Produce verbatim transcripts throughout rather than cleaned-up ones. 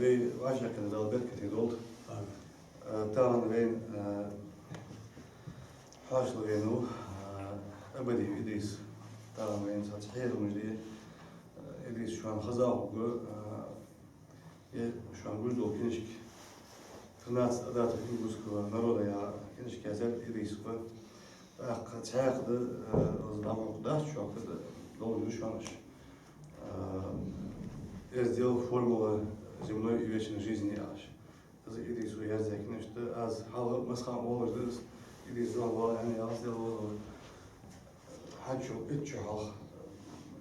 Вай вӀашагӀкхетар Дала беркате долда. Амин. Э, тахан вайна, э, хьоашалгӀа венав, э, Абадиев Идрис. Тахан вайна цхьацца хьехамаш де, э, Идрис шоана хеза хургва, э, е шоана гуш дола книжка «Тринадцать адатов ингушского народа» яха книжка яздаьд Идрис ва. ТӀаккха цхьаькха да, э, из дӀа ма укх дац шоана, кхы да долаш да шоана уж. Э, раздел «Формула земной и вечной жизни» яхаш. Из Идриса яздаь книжка да, аз хьалха массахана оалаш дар из, Идрис духьал вала аьнна, аз дела вала. Хьанчул итт шу хьалха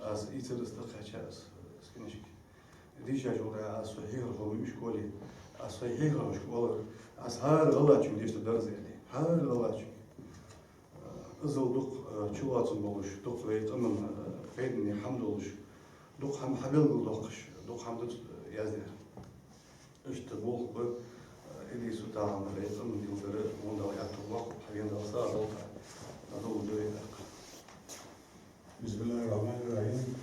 аз ийцар из, тӀакхаьчар из, из книжка. Дийшачул тӀехьагӀа аз сай хьехархо ва школе. Аз сай хьехархошка оалар, аз хӀара гӀалгӀачунга дешар дар из аьнна. ХӀара гӀалгӀачунга. Иззал дукха, э, чулоацам болаш, дукха вай къаман, э, пайдане хӀама долаш, дукха хӀама хьабелгалдоаккхаш, дукха хӀама да цо яздаьр. Иштта болх ба, э, Идриса тахан вай къаман дилгара, вон Дала аьттув боаккхалба, хьавена Дала сагӀа долда, дӀадолалу вай тӀаккха. بسم الله الرحمن الرحيم.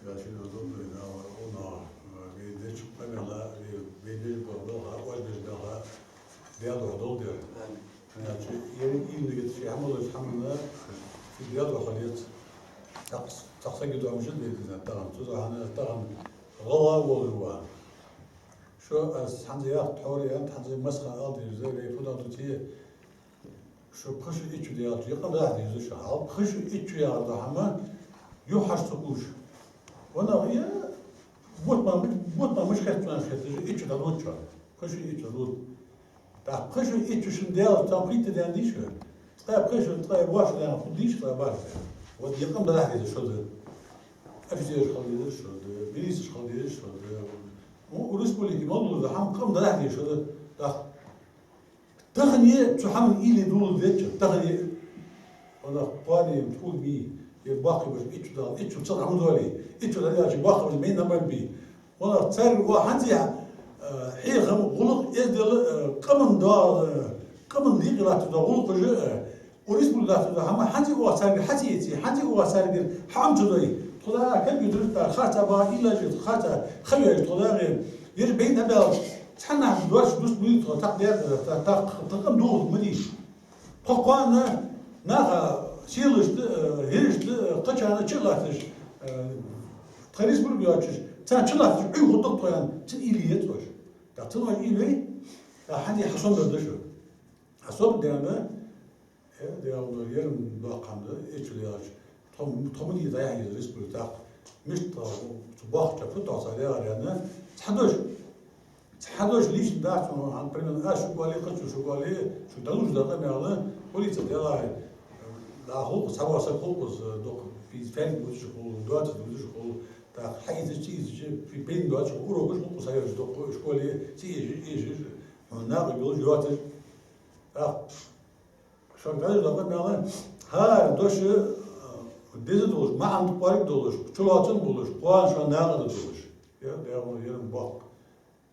Яшин Азот вай нах, вай деча къамаьла, вай деча баха, оаш деча баха, Даьла духьа долда ер. Амин. Значит, ер ийла нигат ший хӀама луш хӀамана, ший Даьла духьа хила еза. Цхьаккха, цхьаккха сага духьа мишта деза тахан, цу тахан, тахан гӀалгӀа волаш ва. Шо аз хӀанз яхар тхьовра яьннад, хӀанз массахана ала дезаш да, вай фу дала дувце, шо пхи шу итт шу даьлча, юкъе даха деза шо. Хьал пхи шу итт шу яхар да хӀама, юххьаш ца кхувш. Ванах, е, бутт ма, бутт ма мишта хет цунах хеташ, итт шу дӀадувц шо. Пхи шу итт шу дӀадувц. ТӀаккха пхи шу итт шу шун даьлча, цхьа плита даьнна дий шо? Ткъаь пхи шу, ткъаь ворхӀ шу даьнна хул дий шо, ткъаь бархӀ шу даьнна? Вот юкъе даха деза шо да. Офицераш хила дезар шо да, милицаш хила дезар шо да. Ну, республике мел дола хӀама юкъе даха деза шо да. ТӀаккха Тахан е цу хӀаман уйла дуллаш деча, тахан е. Ванах, кхоане тхуг бий, е баккхий баш, итт шу дала, итт шу цхьа хӀама доале, итт шу дӀадаьлча баккхий баш, мейн набан бий. Ванах, царга ва хӀанз а, э, хьехам, гӀулакх, эздел, э, къаман доал, э, къаман дикъе латташ дола гӀулакхаш, э, у республике латташ дола хӀама хӀанз а ва царга хьа ца эце, хӀанз а ва царга хьа Ӏомадой. Тхо да компьютер тӀа харц а ба, уйла еш, харц а хавеш, тхо да, э, ер бейна баьлча, цхьаннахьа доацаш дус муйла тхо, тӀаккха дер, тӀаккха, тӀаккха, тӀаккха духьал ма дийша. Тхо кхоана наха сийлашта, э, хӀирашта, э, кхачана чу латташ, э, тха республике йоацаш, царна чу латташ, Ӏуйрийна хургда тхо аьнна, цун уйла еш оаш. ТӀаккха цун оаш уйла еш, тӀаккха хӀанз хьа сомадар да шо. Хьа сомадаьнна, Э, Даьла, ер-м доккха хӀама да, итт шу даьлча, тхо-м, тхо ма дий дӀаяхьа еза республике тӀаккха. Мишта тхо, цу боккхача фу тохса дегӀар яьнна, цхьа дош, цхьа дош лично дац, ну, хӀанз, примерно, аз шуга оале, кхычо шуга оале, шуга далуш да къамаьл, полице делахь, да, хул-кх, цхьа вола саг хул-кх из, дукха, пи-, пхийтта бувцаш хул, двадцать бувцаш хул, тӀаккха хьаийцача, ца ийцача, пи-, пхийтта доацаш хул, урокаш хул-кх цхьа йолаш, дукха школе, ца эшаш, эшаш, хьона накъа йолаш, йоацаш. ТӀаккха Шоана дӀадала къамаьл, хӀара дош, э, деза долаш, маӀан кӀоарга долаш, чулоацам болаш, кхоана шоана накъадаргдолаш. Ер, ер, ер-м боккха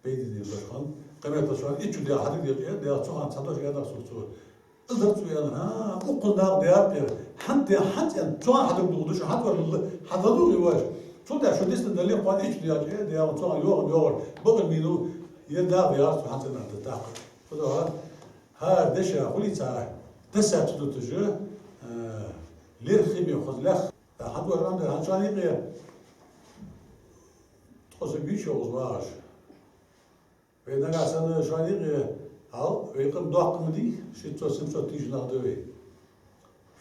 пайдане дош хиннад. Къамаьл шоана итт шу даьлча хьадагадех, ер, даьлча цу хана цхьа дош аьннад сога цо. Из дар цо аьннар, хӀа, укхаза накъадаьд ер. ХӀанз, хӀанз цӀена цу хана хьадагадоагӀа дош, хьатӀавар хьадоагӀа ваш. Цул тӀехьагӀа шо дицдале, кхоана итт шу даьлча, ер, даьлча цу хана йоагӀа, йоагӀар, бакъ мину, ер дагӀа даьлча цу хана цӀена даьд тӀаккха. Цудухьа ХӀара деша хулийца десса ца дуташ, э, лерхӀаме хоза лаьрхӀа. ХӀанз вар ам дар, хӀанз шоана юкъе ткъо саг вий шо укхаза вагӀаш. Вай нагахьа санна шоана юкъе, хьал, вай къам доккха ма дий, шестьсот-семьсот тысяч нах да вай.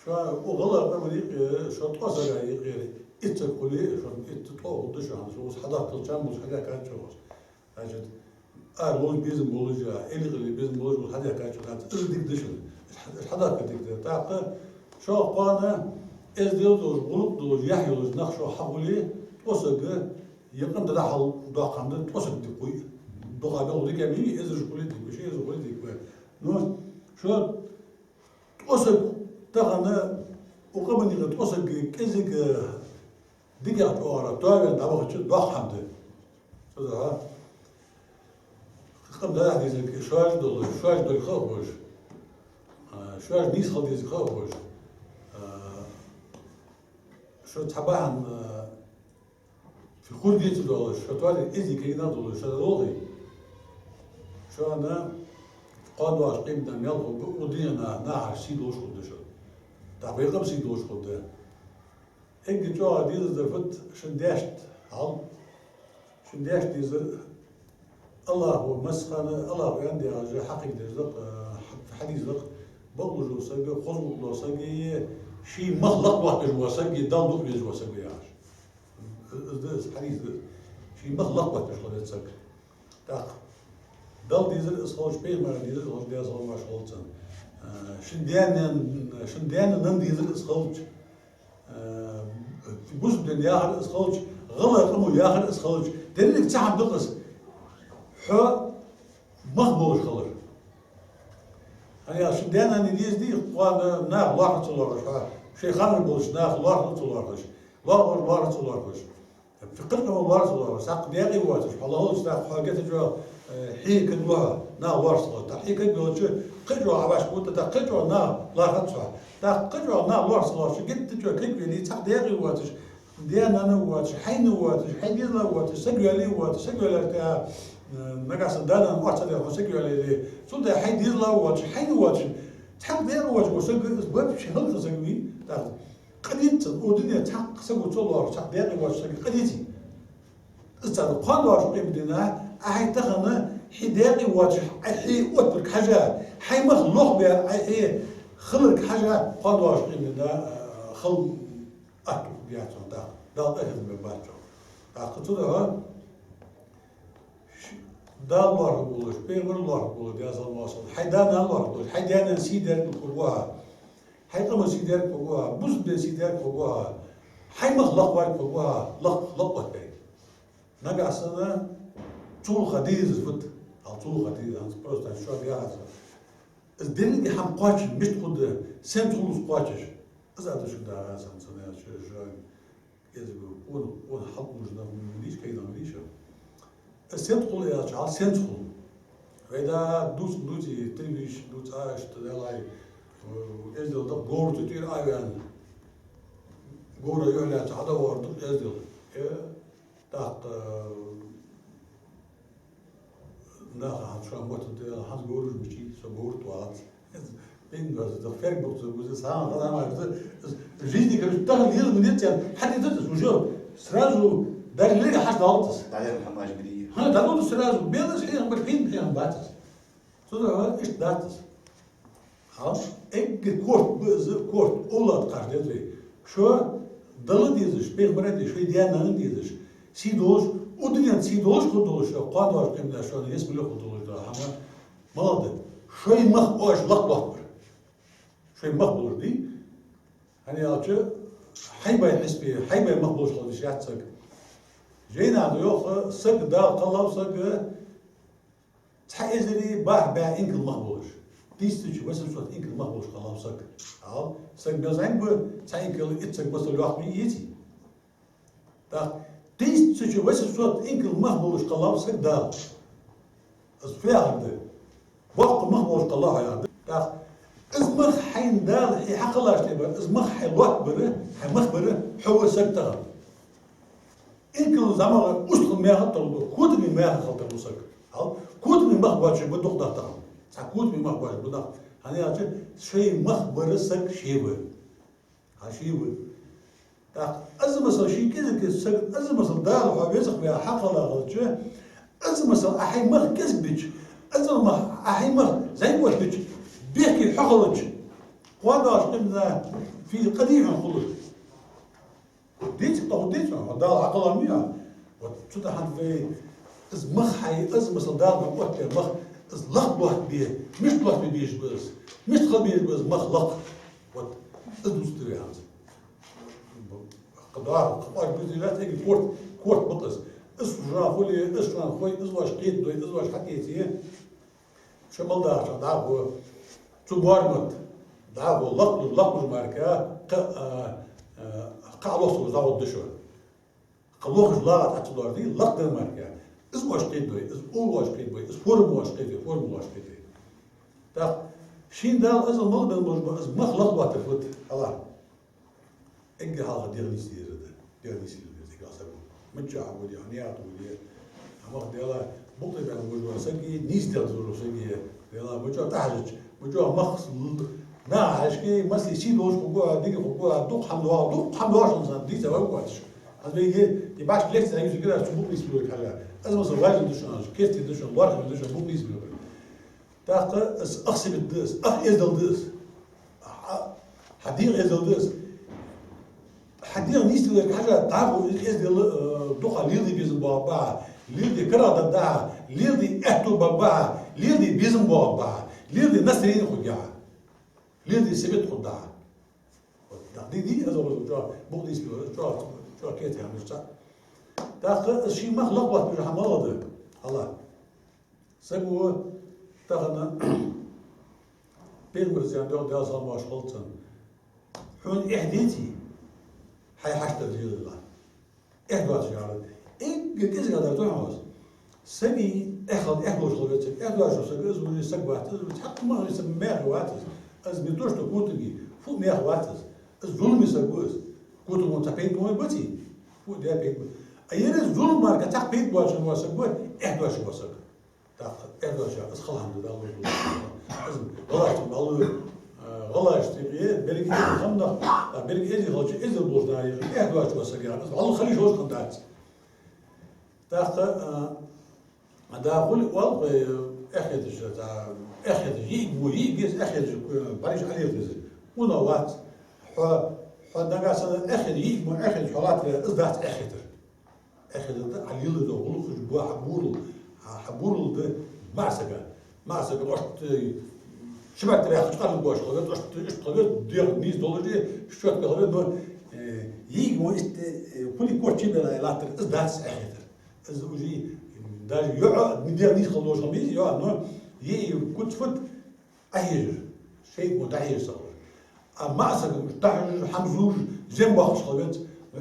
Шоана укх гӀалгӀай къаман юкъе, шо ткъо сага юкъера итт саг хуле, шоана итт ткъо хургда шоана, шо укхаза хьадахкалча мо, хьадаьхкача мо. Значит, ара ловза безам болаш а, эли къайле безам болаш а, хьадаьхкача дац, из дика да шоана. Из хьа-, из хьадахка дика да. ТӀаккха шо кхоана эздел долаш, гӀулакх долаш, яхь йолаш нах шо хьахуле, ткъо саг, е къам дӀадахьал доккха хӀама да, ткъо саг дика хул. Дукха белхал дика ма йий, эзараш хуле дика ба, ши эзар хуле дика ба. Ну, шо ткъо саг тахан, укх къаман юкъе ткъо саг кӀезига дикагӀча оагӀора тоаваьнна дӀабахача доккха хӀама да. Цудухьа къам дӀадахьа дезарг шоаш долаш, шоаш долга ха а ховш, а, шоаш нийса хила дезарг ха а ховш, а, шо цхьа бахьан, а, Шо хургеца долаш, шо тоаде эздий кагий нах долаш, шо долхий. Шоана кхоана доагӀаш къематдийнахьа мел хургба, укх дунен нахах сий долаш хургда шо. ТӀаккха вай къам сий долаш хургда. Эггара чӀоагӀа дезар дар фуд, шун даьшта хьал, шун даьшта дезар, АллахӀа массахана, АллахӀа венна дегӀажа хьакхийдеш да-кх, хьадис да-кх, бакълувш вола саг, хоза гӀулакх дола саг, ший мах лакхдоатташ вола саг, Далла дукха везаш вола саг ва яхаш. Из да из, хьадис да из. Ший мах лакхдоатташ хила веза саг. ТӀаккха Далла дезар из хилча, пайхамара дезар из хилча, Даьла салам-моаршал хилда царна. Шун даь-наьна, шун даь-наьна дезар из хилча, бусалба дина яхар из хилча, гӀалгӀай къамо яхар из хилча, деррига цхьа хӀама да-кх из. Хьо мах болаш хилар. ХӀана аьлча шун даь-наьна деза дий, кхоана наха лоархӀар ца лоархӀаш, хьо шоай ханара болча наха лоархӀар ца лоархӀаш, лоархӀар, лоархӀар ца лоархӀаш. Кхы чӀоагӀа лоархӀар ца лоархӀаш, цхьаккха даькъе воацаш, хьо лахалча тӀаккха хьо геттара чӀоагӀа, э, хье кагвоал, наха лоархӀаш ца лоархӀаш. ТӀаккха хье кагвелча, кхы чӀоагӀа Ӏобашка хургда, тӀаккха кхы чӀоагӀа наха лоархӀац хьо. ТӀаккха кхы чӀоагӀа наха лоархӀаш ца лоархӀаш, геттара чӀоагӀа кагвеле, цхьаккха даькъе воацаш, даь-нана воацаш, хьайна воацаш, хьай дезала воацаш, саг йоалае воацаш, саг йоалаяьча тӀехьа, э, нагахьа санна да-нана орц ца деш хьо саг йоалаяле, цул тӀехьа хьай дезала воацаш, хьайна воацаш, цхьаккха даькъе воацаш вола саг, из вообще хӀалакъа саг вий, тӀаккха къа деций цунна, укх дунен тӀа цхьаккха саго ца лоархӀача, цхьаккха даькъе воацача сага къа деций? Из царна кхоана доагӀача къематдийнахьа, Ӏа хьай тахан хье даькъе воацаш, Ӏа хье оттабарга хьежжа, хьай мах лохбаь Ӏа хье хиларга хьежжа, кхоана доагӀача къематдийнахьа, э, хала атта яц хьона тӀаккха, Далла къахетам бац хьона. ТӀаккха цудухьа Далла лоархӀаргволаш, пайхамара лоархӀаргволаш, Даьла салам-моаршал хилда цунна, хьай даь-нана лоархӀаргволаш, хьай даь-наьна сий дергда хургва хьо, хьай къаман сий дергда хургва хьо, бусалба дина сий дергда хургва хьо, лакх-, лакхвоттабе. Нагахьа санна цул ха дезар фуд, хьал цул ха дезар, хӀанз просто шоана яхац. Из деррига хӀама кхоачаш мишта хургда, сенца хул из кхоачаш? Из а да шуга дагӀа санна, цхьанне а шо-, шоана кӀезига къона, къона хьалкхувш нах ма дий уж, кагий нах ма дий уж. Из сенца хул аьлча, хьал сенца хул? Вай да дувц, дувций, телевизор дувц, а, иштта далай, э, эздел да-кх, говра тӀера Ӏоваьнна, говра юхь лаьца хьадоагӀар да-кх эздел. Э, тӀаккха, э, наха хӀанз шоана моттаргда аьле, хӀанз говраш мичай, со говра тӀа валац. Из бин доацаш да, ферг бухтур буза, сагӀа хала ма буза. Из жизни, короче, тахан лела ма деций, хьадийцад из уже. Сразу дар лега хьаш далац из. ДӀадер хӀамаш бирий. ХӀа, дӀадода сразу. Белас хьехам бар, хьин хьехам бац из. Цудухьа иштта дац из. Хьал, эггара корта ба из, корта овлад кхаж деза вай. Шо Далла дезаш, пайхамара дезаш, шоай даь-нанна дезаш, сий долаш, укх дунен тӀа сий долаш хургдолаш, шо кхоана доагӀача къематдийнахьа шоана ялсмале хургдолаш дола хӀама малагӀа да? Шоай мах оаш лакхдоаттабар. Шоай мах болаш дий? ХӀана аьлча, хьай бай хьисапе, хьай бай мах болаш хила йиш яц саг. Жайна тӀа йоах, саг Дала кхеллав саг, цхьа эзари бархӀ бӀаь инкал мах болаш. Тысяча восемьсот инкал мах болаш кхеллав саг. Хьал, саг мел зӀамига ба, цхьа инкал итт саг масал йоаккхий, йиций? ТӀаккха тысяча восемьсот инкал мах болаш кхеллав саг Дала. Из фу яхар да? Боккха мах болаш кхеллав хьо яхар да. ТӀаккха из мах хьайна Дала хье хьакхеллача тӀехьа бар, из мах хьай лоаттабар, хьай мах бар, хьо ва саг тахан. Инкал зӀамагӀа устагӀа меха тарлу, котами меха хила тарлу саг. Хьал, котами мах боацаш ба дукха нах тахан. Цхьа котами мах боацаш ба нах. ХӀана аьлча, шоай мах бар саг ше ва. Хьа ше ва. ТӀаккха из масал ший кӀезига саг, из масал Дала хьо веза-кх ваь хьакхелла хилча, из масал Ӏа хьай мах кӀезига бича, из мах Ӏа хьай мах зӀамига оттабича, бехке хьо хилча, кхоана доагӀача къематдийнахьа фу къа дий хьона хулар? Деций, тӀаккха деций хьона, Дала хьакхелла ма вий хьо. Вот цудухьа вай из мах хьай, из масал Дала хьона оттабаь мах, из лакхдоаттабе, мишта лоаттабе безаш ба из, мишта хила безаш ба из мах лакха. Вот из дувцаргда вай хӀанз. Кхы доагӀа, кхы къоарга безаш дац, эггара корта, корта ба-кх из. Из шоана хуле, из шоана хой, из оаш кхетадой, из оаш хьакхете. Шо мел дахача дӀахо, цу боарам тӀа дӀахо лакхлуш, лакхлуш мара-кх, кхы, а, а, кхы а лохаш дӀагӀоргда шо. Кхы лохаш лагӀа тӀа ца лоарде, лакхдар мара-кх. Из оаш кхетадой, из овла оаш кхетабой, из форма оаш кхетадой, форма оаш кхетадой. ТӀаккха шийна Дала азал мел бенна болаш ба из мах лакхдоаттар фуд, хьалха. Эггара хьалха дегӀ нийса дезар да. ДегӀ нийса дезар да, эггара хьалха. Мичча хьа воде, хьа ният воде. Хьа мах Даьла букъ тӀа баьнна вожа саг, нийса Даьла доза саг. Даьла мичча тӀахьажача, мичча мах с-, наха хьажача, масли сий долаш хургва, дика хургва, дукха хӀама доагӀа, дукха хӀама доагӀаш санна дийца вай вац. Аз вайга, и баш лекци аюс гира, цу букъ нийсбелар хьажа. Аз масала важа душан, керти душан, лоархӀа душан букъ нийсбелар. ТӀаккха из ах сибат да из, ах эздел да из. Хьа-, хьа дегӀ эздел да из. Хьа дегӀ нийсделарга хьажа, дӀахо из эздел, э, дукха леладе безам боагӀаргба хьа, леладе карагӀдаргда хьа, леладе аьттув баргба хьа, леладе безам боагӀаргба хьа, леладе настроение хургья хьа, леладе сибат хургда хьа. Вот, да, ди, ди, аз ва чӀоагӀа букъ нийсбелар, чӀоагӀа, чӀоагӀа керта хӀама да из. ТӀаккха из ший мах лакхвоаккхаш хӀама малагӀа да, хьажал. Саго тахан, пайхамара зен дох, Даьла салам-моаршал хилда цунна: хьона эхь деций хьай хьашт дар лелалахь? Эхь доацаш яхар. Эггара кӀезига дар да хьона из. Сага эхь хила, эхь долаш хила веза саг. Эхь доацаш саг, из вужи саг вац, из вужи хьакъ ма хила, саг мехе вац из. Из не то что котоги, фу мехе вац из. Из зуламе саг ва из. Котоги цхьа пайда ма баций? Фу де пайда ба. А ер из зулам мара цхьа пайда боацаш ва саг ва, эхь доацаш ва саг. ТӀаккха эхь доацаш, из хала хӀама да, Далла луш. Из гӀалгӀашта бӀалу, а, гӀалгӀашта юкъе, беррига эздий хинна нах, а, беррига эздий хилча, эздел болча наха юкъе эхь доацаш ва саг яхар, из хала хила йиш йолаш хӀама дац. ТӀаккха, а, дӀахо оал вай, эхь хеташ, а, эхь хеташ, йиӀиг мо, йиӀиг еза, эхь хеташ, а, бӀараш Ӏалех деза. Уна вац. Хьо, хьо нагахь санна эхь хеташ, йиӀиг мо эхь хеташ хьо латтар, из дац эхь хетар. Эхь хетар да, Ӏа леладу гӀулакхаш ба хьа бурал, хьа, хьа бурал да маӀа сага. МаӀа сага оаш, э, ши бӀарг тӀа баьхача къарла бош хила веза, оаш иштта хила веза, дегӀ нийса долаш, шоьтка хила веза, но, э, йиӀиг мо иштта, э, хулий корчий белай латтар, из дац эхь хетар. Из уже даже йоӀ, дегӀ нийса хила долаш хӀама йиӀиг йоӀ, но йиӀиг куц-фуц Ӏохьежар, шоай мо дӀахьежа ца хилар. А маӀа сага уж дӀахьежаш, хӀама зувш, зем боаккхаш хила веза,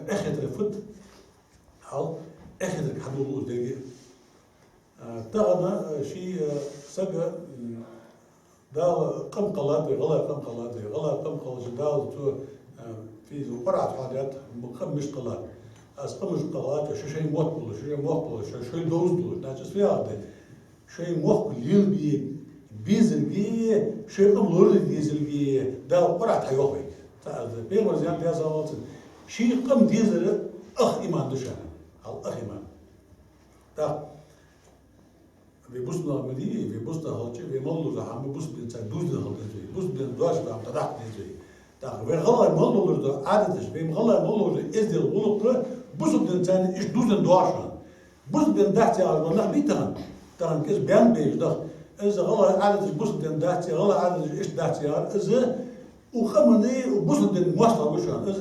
эхь хетар фуд? Хьал, эхь хетарга хьадоагӀа из деррига. А, тахан, а, ший, а, сага, м, Дала къам кхеллад вай, гӀалгӀай къам кхеллад вай, гӀалгӀай къам кхеллача Дала цо, а, физу паргӀат хьадаьд, м, къам мишта кхеллад. Аз къамаш кхеллача, шоай-шоай мотт болаш, шоай-шоай мохк болаш, шоай-шоай довза долаш, значит, аз фу яхар да? Шоай мохк лелабе безалга, шоай къам лораде дезалга Дала Къуръан тӀа хьайоах вайга. ТӀаккха аз пайхамара зен, Даьла салам хилда цунна, ший къам дезар ах иман да шоана. Хьал, ах иман. ТӀаккха вай бусалба нах ма дий, вай бусалба нах хилча, вай мел дола хӀама бусалба динца дувзаденна хила деза вай. Бусалба дин доацаш дола хӀама дӀадаккха деза вай. ТӀаккха вай гӀалгӀай мел долаш дола Ӏадаташ, вай гӀалгӀай мел долаш дола эздел, гӀулакх бусалба динца иштта дувзаденна доагӀаш хиннад. Бусалба дин дац яхаш бола нах бий тахан? Тахан кӀезига бен беш да. Из гӀалгӀай Ӏадаташ бусалба дин дац, гӀалгӀай Ӏадаташ иштта дац яхар, из укх къаманна, укх бусалба дина моастагӀал ва шоана. Из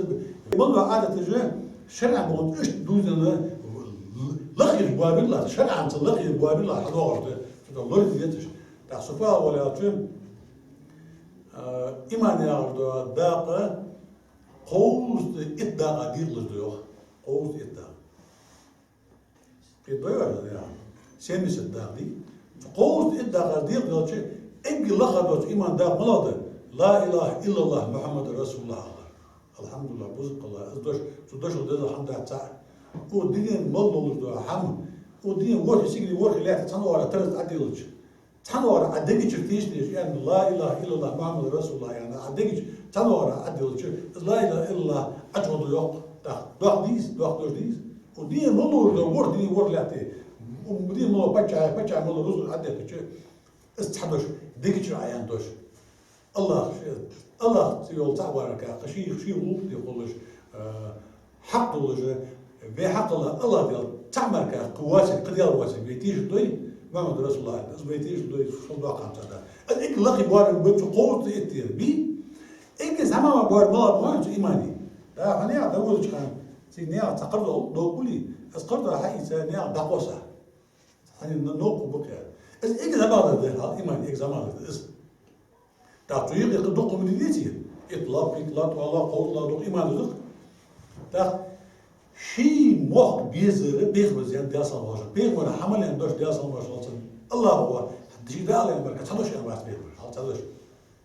мел дола Ӏадаташ шарӀан бахьан иштта дувзаденна, лакхъеш боабеллалца, шарӀанца лакхъеш боабеллалца хьадоагӀаш да. Цу тӀа лораде дезаш. ТӀаккха со фу оал аьлча, а, иман яхаш дола дакъа кховзткъа итт дакъа декъалуш да йоах. Кховзткъа итт дакъа. Итт дой вай, я? Семьдесят дакъа дий? Кховзткъа итт дакъа декъалуш далча, эггара лакхе доаца иман дакъа малагӀа да? لا إله إلا الله محمد رسول الله. Алхьамдулиллахь, бузукъалла, из дош, цу дошах деза хӀама дац цхьа. Укх дунен мел долаш дола хӀама, укх дунен ворхӀе сигали, ворхӀе лаьтта цхьан оагӀорахьа тараза тӀа диллача, цхьан оагӀорахьа Ӏа дега чура тийша дезаш, аьнна, لا إله إلا الله محمد رسول الله аьнна, Ӏа дега чура цхьан оагӀорахьа Ӏа диллача, из لا إله إلا الله ӀочугӀоргда йоах. ТӀаккха доккха дий из, доккха дош дий из? Укх дунен мел долаш дола ворхӀ дунен, ворхӀ лаьтта, укх дунен мел дола паччахьа, паччахьа мел дола рузкъа Ӏа дехкача, из цхьа дош, дега чура Ӏа аьнна дош. АллахӀ, АллахӀ ца йола цхьа вар кхы, ший, ший гӀулакх де хулаш, а, хьакъ долаш, вай хьакъ ала АллахӀ Даьла цхьа мара кхы воацилга, кхы Даьла воацилга вай тешаргдий? Мухьаммад расулуллахӀ, из вай тешаргдий, шул доккха хӀама цхьа да. Из эггара лакхе боарам ба цу кховзткъа иттера, бий? Эггара зӀамига боарам малагӀа ба хьона цу имана? Да, хьона яхар да вожача хана, цига наьха цхьа кхардола долкъули, из кхардола хьаийца наьха дӀакхосса. Хьанна новкъа бакъяр. Из эггара зӀамагӀдар да, хьал иман эггара зӀамагӀдар да из. ТӀаккха цу юкъе кхы дукха хӀама дий деций? Итт лоа, пхийтта лоа, ткъо лоа, кховзткъа лоа дукха иман да дукха. ТӀаккха ший мохк безар пайхамара зен, Даьла салам хилда цунна. Пайхамара хьа мел аьнна дош, Даьла салам хилда цунна. АллахӀа, ший Дала аьнна мара кхы цхьа дош аьнна вац пайхамара, хьал цхьа дош.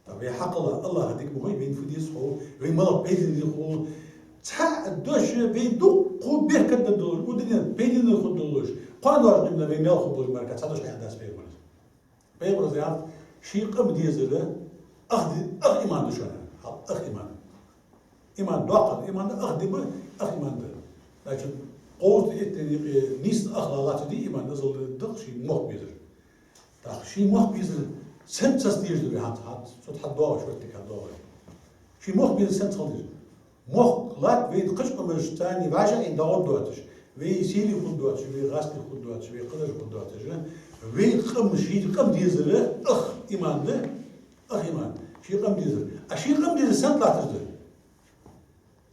ТӀаккха вай хьакъ ала АллахӀа дика ма хой, вайна фу деза хов, вай малагӀа пайда де хов, Цхьа дош вай дукха беркат да долаш, удинен пайдана хургдолаш, кхоана дош именно вай мел хургболаш мара цхьа дош хьадац пайхамара. Пайхамара аьннад, ший къам дезар ах ди-, ах иман да шоана. Ах иман. Иман доккха да, иман да, ах ди ба, ах иман да. Значит, кховзткъа иттанна юкъе нийсса ах латташ да иман, из да ший мохк безар. ТӀаккха ший мохк безар сенца дезаш да вай хӀанз, хӀанз, цу тӀа хьадоагӀаш, вай тӀа хьадоагӀаш. Ший мохк безар сенца хила деза. Мохк латт вай кхыча къамашца вӀашагӀъийна дӀагӀоргдоацаш, вай сийле хургдоацаш, вай гӀазкхий хургдоацаш, вай кхыдар хургдоацаш. Вай къам, ший къам дезар ах иман да, ах иман. Ший къам дезар. А ший къам дезар сенца латташ да?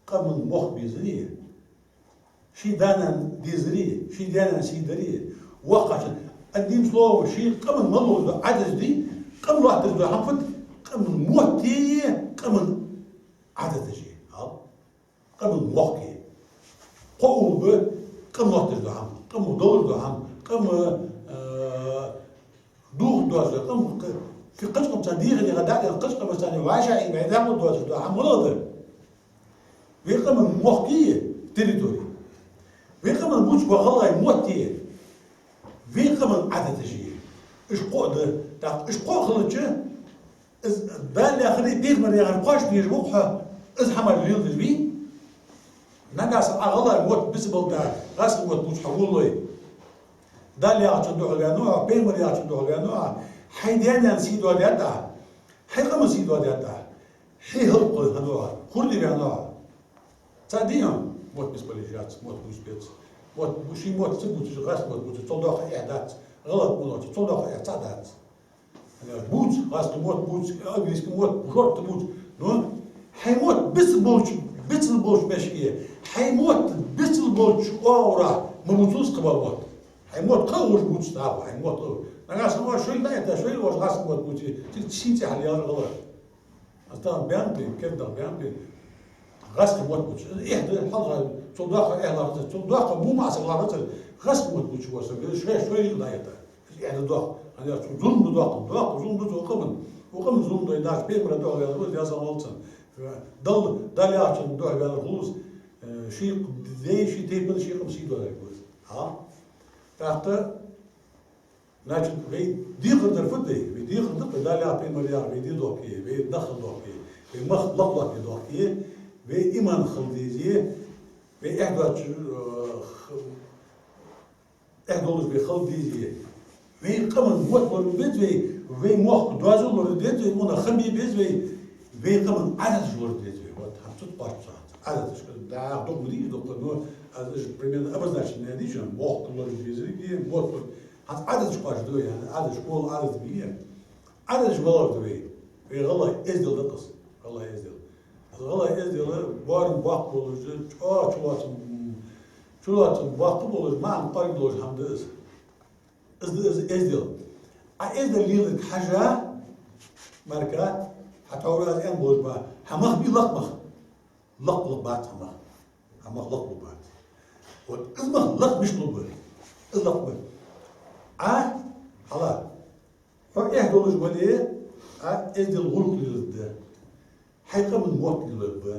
Къаман мохк безари, ший да-нана дезари, ший даь-наьна сий дари, воккхачун, одним словом, ший къаман мел дола Ӏадаташ да, къам лоаттадеш дола хӀама фуд, къаман мотти, къаман Ӏадаташи. Хьал? Къаман мохки. Кхоъ ба къам лоаттадеш дола хӀама, къам долаш дола хӀама, къам, э, духьал доацаш, къам, кхы-, кхыча къамца дийха-дийха дӀа а, кхыча къамашца вӀашагӀъийна вай дӀа а доацаш дола хӀама малагӀа да? Вай къаман мохки, территори. Вай къаман бувцаш бола гӀалгӀай мотти. Вай къаман Ӏадаташи. Уж кхоъ да. ТӀаккха уж кхоъ хилча, из Дала яхари пайхамара яхари кхоачаш дезаш ва-кх хьо, из хӀама леладеш вий? Нагахьа санна Ӏа гӀалгӀай мотт бицбалда, гӀазкхий мотт бувцаш хьо волалой. Дала яхачун духьал ваьннав Ӏа, пайхамара яхачун духьал ваьннав Ӏа, хьай даь-наьна сий доадаьд Ӏа, хьай къаман сий доадаьд Ӏа, хьай халкъа хьадоагӀа, хургда ваьннав Ӏа. Цхьа дийна мотт бицбале яц, мотт бувца беза. Мотт бу-, ший мотт ца бувцаш, гӀазкхий мотт бувцаш, цул доккха эхь дац, гӀалат ма лоацаш, цул доккха эхь цхьа дац. Бувца, гӀазкхий мотт бувца, английский мотт, шортта бувца. Но хьай мотт бицболча, бицболча мешке, хьай мотт бицболча оагӀорахьа ма бувцалаш кхыбола мотт. Хьай мотт кхы а гӀуж бувца дӀахо, хьай мотт кхы а. Нагахьа санна шоайла дӀаэтта, шоайла оаш гӀазкхий мотт бувце, цига сий цӀи хьалъяьлар гӀалгӀай. Аз тахан баьннаб, керда нах баьннаб. ГӀазкхий мотт бувцаш. Эхь да, хьалха, цул доккха эхь лоацар, цул доккха мума а саг лоацар, гӀазкхий мотт бувцаш вола саг, шоай, шоайла дӀаэтта. Эхь да доккха. ХӀана аьлча зулам да доккха, доккха зулам да цу къаман. Укх къаман зулам дой нах, пайхамара духьал ваьннар ва из, Даьла салам хилда цунна. Далла, Дала яхачун духьал ваьннар хул из, э, ший дай, ший тайпан, ший къаман сий доадаьр ва из. Хьа? ТӀаккха Значит, вай декхар дар фуд вай? Вай декхар да-кх вай Дала яхар, пайхамара яхар, вай де дохке, вай нах хила дохке, вай мах лакхлоаттаде дохке, вай иман хила дезе, вай эхь доацаш, э, х-, эхь долаш вай хила дезе. Вай къаман мотт лораде беза вай, вай мохк доазув лораде деза вай, мунах хам бе беза вай, вай къаман Ӏадаташ лораде деза вай. Вот, хӀанз цу тӀа кхоачаш да хӀанз. Ӏадаташ, да, дукха ма дий из, дукха, но аз уж примерно обозначить даь дийшад, мохк лораде дезарг, мотт лораде. ХӀанз Ӏадаташ кхоачаш да вай, Ӏадаташ, школа Ӏадаташ бий. Ӏадаташ малагӀа да вай? Вай гӀалгӀай эздел да-кх из. ГӀалгӀай эздел. Из гӀалгӀай эздел боарам боккха болаш, чӀоагӀа чулоацам, чулоацам боккха болаш, маӀан кӀоарга долаш хӀама да из. Из да из эздел. Ӏа эздел леларга хьажа, мара, хьа тхьовра аз аьнна болаш ба, хьа мах бий лакха мах? Лакха, лакха бац хьа мах. Хьа мах лакха бац. Вот из мах лакха мишта лургба? Из лакха ба. Ӏа, хьала, хьо эхь долаш вале, Ӏа эздел, гӀулакх леларгда. Хьай къаман мотт леларгба.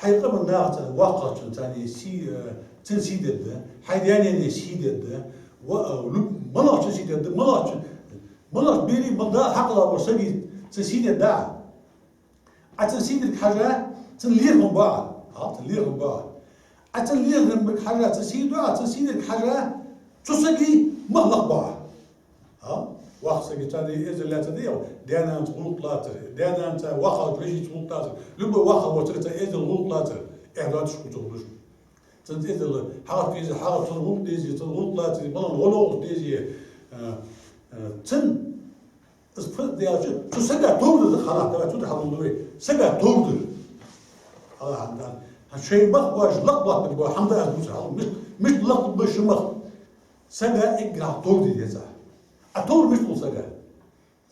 Хьай къаман нахаца, воккхагӀчунца царна сий, э, цун сий дергда. Хьай даь-наьна сий дергда. Ва, э, люб-, малагӀчун сий дергда, малагӀчун, малагӀча берий, мала да хьакъ лоархӀаш сага, цун сий дергда. Ӏа цун сий дерга хьажа, цун лерхӀам ба Ӏа. Хьа, цун лерхӀам ба Ӏа. Ӏа цун лерхӀам берга хьажа, цун сий ду Ӏа, цун сий дерга хьажа, цу сага мах лакха ба Ӏа. Хьа? Воккхача сага царна эздел лаьцад, даь-нанаца гӀулакх лацар, даь-нанаца, воккхагӀча вешийца гӀулакх лацар, любой воккхагӀвола сагаца эздел, гӀулакх лацар, эхь доацаш кхы ца хулаш. Цунца эздел, хьагӀ дезе, хьагӀ, цун гӀулакх дезе, цун гӀулакх лацар, малагӀа гӀо-новкъостал дезе, э, э, цун Из фу да аьлча, цу сага товргда хьалха, давай цу тӀа хьалдолда вай. Сага товргда. Аллахӏа дан. Хьа шоай мах боаш лакха лоаттаргбола хӀама да аз бувцар хьалха. Мишта, мишта лакха ба шун мах? Сага эггара хьалха товрде деза. Ӏа товр мишта хул сага?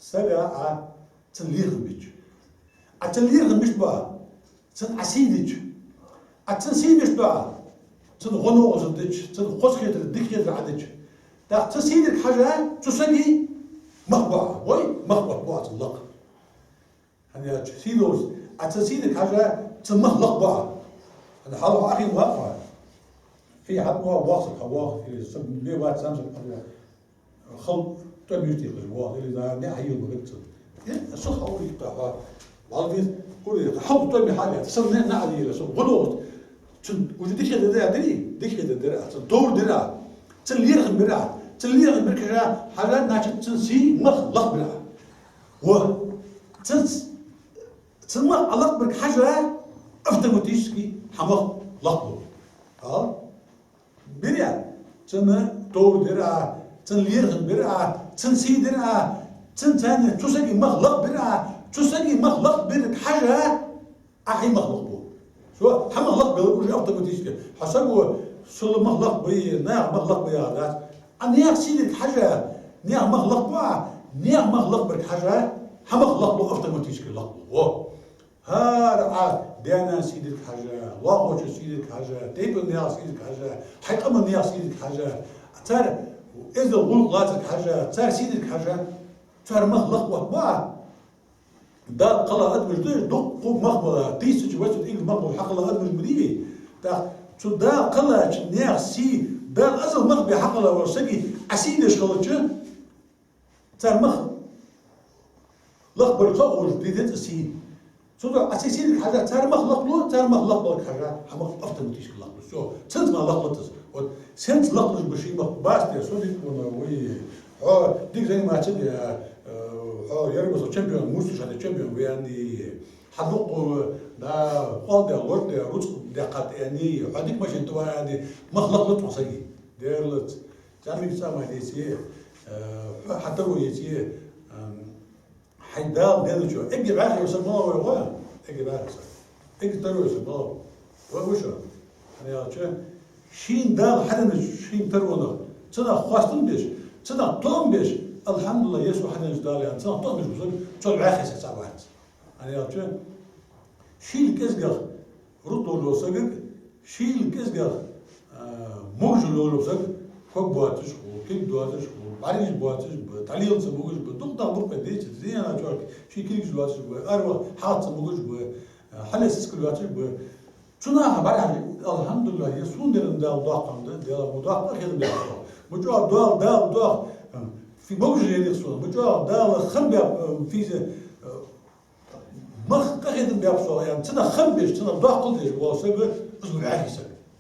Сага Ӏа цун лерхӀам бича. Ӏа цун лерхӀам мишта ба? Цун Ӏа сий дича. Ӏа цун сий мишта ба? Цун гӀо-новкъостал дича, цун хоза хетар, дика хетар Ӏа дича. ТӀаккха цун сий дерга хьажа, цу сага мах ба Ӏа. Вай, мах оттабу Ӏа цун лакха. ХӀана аьлча сий долаш, Ӏа цун сий дерга хьажа, цун мах лакха ба Ӏа. Хьалха Ӏохайна ваха. Хий хьабоагӀа, вахса хьавоагӀа, или са бе вац, зӀамсаг хьабоагӀа. Хала тӀом юртехаш воагӀа, или да, наӀар хьайийла ма хетта цунна. Э, са хьалха юртехаш хьо. Валдис, кури, хьалха тӀом хьалха, са наӀар хьайийла, са гӀо доагӀа. Цун уже дика хетар дера, дика хетар дера, цун товр дера, цун лерхӀам бера, цун лерхӀам бера кхаьча, хьажа, значит, цун сий мах лакхбира. Во. Цун с-, цун мах лакхбарга хьажа, автоматически хьа мах лакхбу. А? Бира. Цун товр дера, цун лерхӀам бера, цун сий дера, цун царна цу сага мах лакхбира, цу сага мах лакхбарга хьажа, Ӏа хьай мах лакхбу. Со хьа мах лакхбелар уже автоматически. Хьа саго сел мах лакхбу, наьха мах лакхбу яхар дац. Ӏа наьха сий дарга хьажа, наьха мах лакхбу Ӏа, наьха мах лакхбарга хьажа, хьа мах лакхбу, автоматически лакхбу. Во. ХӀара Ӏа даь-наьна сий дарга хьажа, лоалахочун сий дарга хьажа, тайпан наьха сий дарга хьажа, хьай къаман наьха сий дарга хьажа, цар эздел гӀулакх лацарга хьажа, цар сий дарга хьажа, цар мах лакхбу Ӏа. Дала кхелла адамаш да, дукха мах бола, тысяча восемьсот мах бола хьакхелла адамаш ма дий вай. ТӀаккха цу Дала кхеллача наьха сий, Дала азал мах бе хьакхелла волча сага Ӏа сий деш хилча, цар мах лакхбарга хьо уж дитац Ӏа сий. Цудухьа Ӏа сий сий дарга хьажа, цар мах лакхлу, цар мах лакхбалга хьажа, хьа мах автоматически лакхлу. Всё, цунца мах лакхлац. Вот сенца лакхлуш ба ший мах, бац те, со дика вана, вай, хьо дика заниматься де, э, хьо еррига масала чемпион, муш шу даь чемпион ва аьнна, хьа дукха, да, къоал де, лор де, рузкъа декхат аьнна, хьо дика машен тӀа ва аьнна, мах лакхлац хьа сага. Дерлац. Цамик цама деце, э, хьа таро еце, эм, Хьай Дала денначоа эггара бӀаьхий саг малав вай гӀо? Эггара бӀаьхий саг. Эггара таро саг малав? Вай гуш. ХӀана аьлча, шийна Дала хьаденнача шийна таронах, цунах хоастам беш, цунах тоам беш, алхьамдулиллахӀ, ер со хьаденнача Дала аьнна, цунах тоам беш ва саг, цул бӀаьхий саг цхьа вац. ХӀана аьлча, шийла кӀезигагӀа рузкъа долаш вола сагага, шийла кӀезигагӀа, а, могаш йолаш вола саг, ког боацаш хул, кулг доацаш хул, бӀаргаш боацаш ба, дӀалела ца могаш ба, дукха нах ба-кх вай дийцача, зеана чӀоагӀа ший кулгаш доацаш ба, арваха хьалха ца могаш ба, а, хьале сискал йоацаш ба. Цунах бӀарахьежа, алхьамдулиллахӀ, ер сона денна Дала доккха хӀама да, Дала мо доккха къахетам баьб сона. Мо чӀоагӀа Дала, Дала доккха, м, фи могаш лелийта сона. Мо чӀоагӀа Дала хам баьб, м, физа, э, мах къахетам баьб сона, яьнна, цунах хам беш, цунах доккхал деш вола саг, из ва бӀаьхий саг.